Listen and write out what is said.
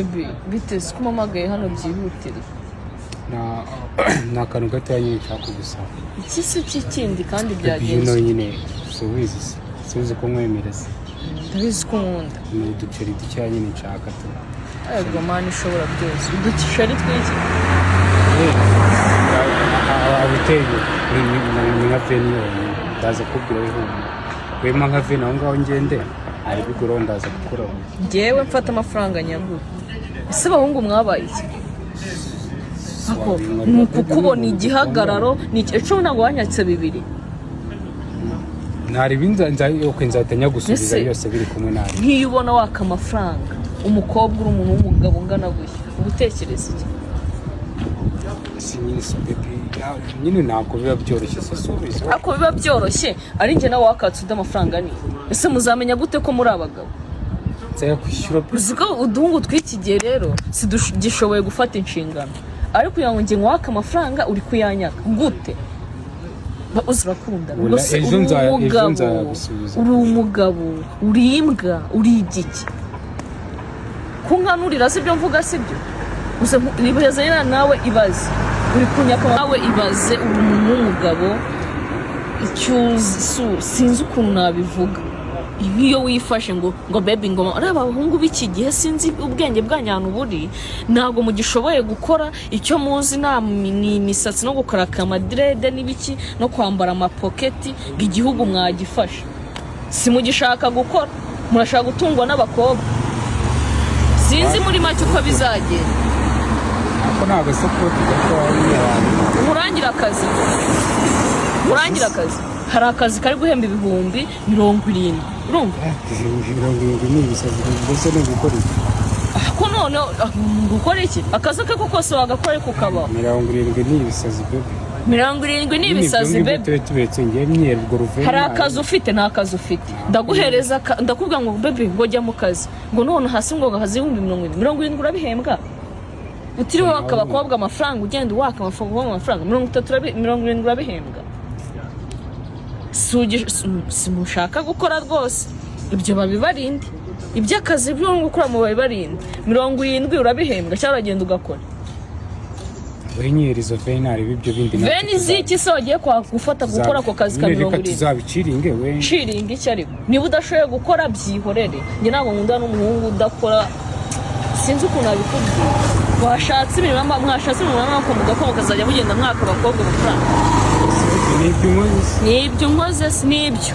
Baby, bite se ko umpamagaye hano byihutirwa? Ni akantu gatoya nyine nshaka kugusaba. Iki si iki kindi kandi? Baby, you Byagenze? know nyine, subizi se, subizi ko nkwemereza? Ndabizi ko nkunda. Ni uduceri dukeya nyine nshaka tu. Yego Mana ishobora byose, uduceri tw'iki? Abiteye ni nka 20 yonyine, ndaza kubwira wihumye wema nka 20 aho ngaho ngende ari biguraho, ndaza gukura. Njyewe mfata amafaranga nyagura? Ese abahungu mwabaye iki? Ako ni ukukubona igihagararo ni iki? Ejo ntabwo wanyatse bibiri? Ntari okay, nzahita nyagusubiza. Ese- Yose biri kumwe nari. Nk'iyo ubona waka amafaranga umukobwa, uri umuntu w'umugabo ungana gutya, uba utekereza iki? Si nyine si baby, nyine ntabwo biba byoroshye se, subiza. Ariko biba byoroshye ari njye nawe wakatse undi amafaranga, ni ese muzamenya gute ko muri abagabo? Nzayakwishyura pe. Uzi ko uduhungu tw'iki gihe rero sidugishoboye gufata inshingano, ariko kugira ngo njye nkwake amafaranga uri kuyanyaka gute? Uzi urakunda Ola, ubwo se ejo uri ejo umugabo? Nzayagusubiza. Uri umugabo, uri imbwa, uri igiki? Kunkanurira si byo mvuga, si byo gusa. Ibaze nyine nawe, ibaze uri kunyaka nawe, ibaze uri umuntu w'umugabo, icyo uzi sinzi ukuntu nabivuga. Nk'iyo wifashe ngo baby, ngo ari abahungu b'iki gihe, sinzi ubwenge bwanyu ahantu buri, ntabwo mugishoboye gukora. Icyo muzi ni imisatsi no gukaraka amadreads n'ibiki no kwambara amapoketi, ngo igihugu mwagifashe. Si mugishaka gukora, murashaka gutungwa n'abakobwa. Sinzi muri make uko bizagenda. Ako ni agasapoti gato nyine abantu. Nkurangire akazi, nkurangire akazi. Hari akazi kari guhemba 70,000, urumva? 70 ni ibisazi mbese, ni ugukora iki? Ko noneho gukora iki? Akazi ako kose wagakora ariko ukabaho. 70 ni ibisazi, baby. 70 ni ibisazi, Nyine ibyo baby. ngibyo tube tubetse ngewe myera urwo ruveni. Hari akazi ufite? Nta kazi ufite. Ndaguhereza ndakubwira ngo baby, ngo jya mu kazi, ngo none hasi ngo gahaze 70,000. 70 urabihembwa utiriwe waka abakobwa amafaranga, ugenda waka amafaranga 30, 70 urabihembwa. Si mushaka gukora rwose, ibyo babibarinde. Iby'akazi byo gukora mu babibarinde. 70 urabihembwa cyangwa uragenda ugakora? Wenyera izo 20, ibyo bindi natwe 20 z'iki se wagiye gufata gukora ako kazi ka Nyine mirongo reka irindwi? Tuzabiciringe we. Ciringa iki? Ariko niba udashoboye gukora byihorere. Njye ntabwo nkunda n'umuhungu udakora, sinzi ukuntu nabikubwira. Washatse imirimo, mwashatse imirimo y'amaboko mugakora, mukazajya mugenda mwaka abakobwa amafaranga. Ni ibyo unkoze. Nibyo unkoze si nibyo.